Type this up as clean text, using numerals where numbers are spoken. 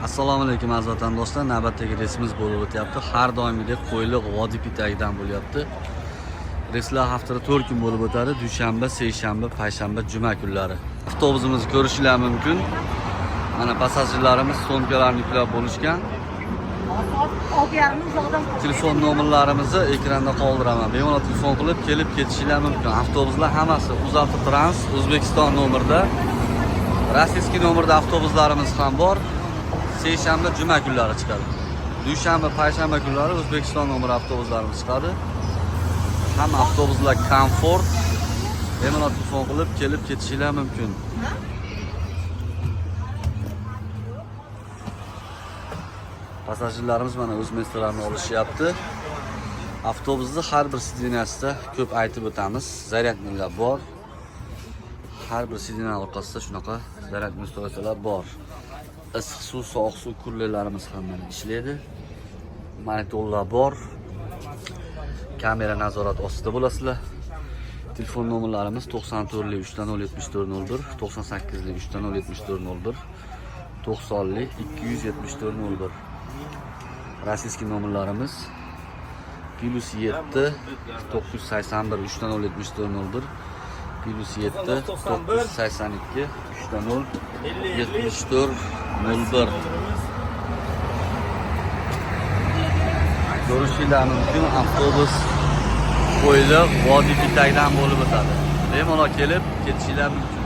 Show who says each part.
Speaker 1: Assalomu alaykum, aziz vatandoshlar. Navbatdagi reysimiz bo'lib o'tyapti. Har doimgidek Qo'yliq, Vodipitagidan bo'lyapti. Reyslar haftada 4 kun bo'lib o'tadi. Dushanba, seshanba, payshanba, juma kunlari. Avtobusimizni ko'rishinglar mumkin. Mana passajirlarimiz sumkalarni yuklab bo'lishgan.
Speaker 2: Soat 6:30 uzoqdan.
Speaker 1: Telefon nomerlarimizni ekranda qoldiraman. Bemalol telefon qilib kelib ketishinglar mumkin. Avtobuslar hammasi UzAvtotrans, O'zbekiston nomerda. Rossiyskiy nomerda avtobuslarimiz ham bor. Seshanba, juma kunlari chiqadi. Dushanba, payshanba kunlari O'zbekiston nomeri avtobuslarimiz chiqadi. Hamma avtobuslar komfort. Bemalol telefon qilib kelib ketishinglar mumkin. Passajirlarimiz mana o'z mestalarini olishyapti. Avtobusni har bir sideniyasida ko'p aytib o'tamiz. Zaryadnilar bor. Har bir sideniya orqasida shunaqa zaryadniy ustroystvalar bor. Issiq suv, sovuq suv kullerlarimiz ham mana ishlaydi. Monitorlar bor. Kamera nazorat ostida bo'lasizlar. Telefon nomerlarimiz 94 3 074 01, 98 3 074 01, 90 274 01. Rossiyskiy nomerlarimiz +7 981 3 074 01, +7 982 3 0 74 01. Ko'rishinglar mumkin, avtobus Qo'yliq, Vodipitagdan bo'lib o'tadi. Bemalol kelib ketishinglar mumkin.